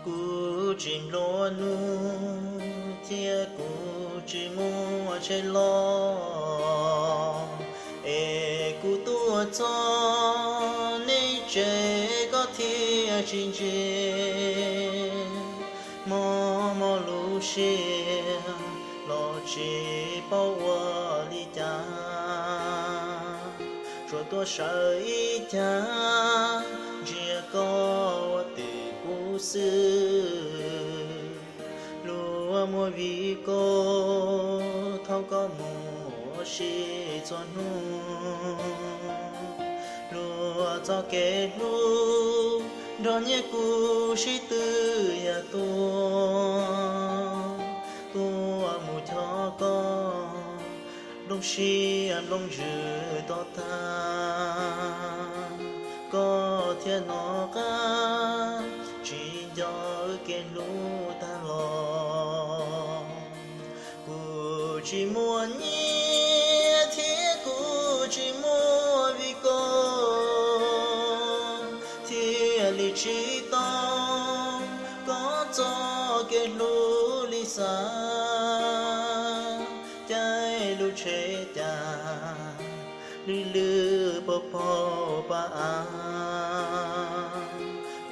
Kuv tsis nplua nuj thiab kuv tsis muaj tsheb loj, es kuv tuaj txog nej tsev koj thiaj tsis ntsia. Mob mob lub siab los tsis paub ua li cas, tsuas tuaj sawv ib cag ntsia koj ua tim kuv xwb. Luag muaj vim koj thaum koj mus ua si txhua hnub, luag txoj kev hlub nrog nyiaj kuv sib tw yam tuaj, tuaj mus coj koj nplooj siab nplooj ntsws to tag, koj thiaj hnov qab tsis nco wb kev hlub tag los. Kuv tsis muaj nyiaj thiab kuv tsis muaj vim koj, thiaj li tsis tau koj txoj kev hlub li xav. Caij lub tsheb cas lwj lwj paug paug pa av,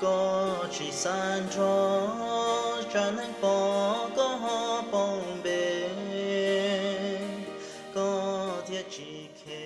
koj tsis xav nrog tsa neeg pom koj ho poob npe, koj thiaj tsis khe.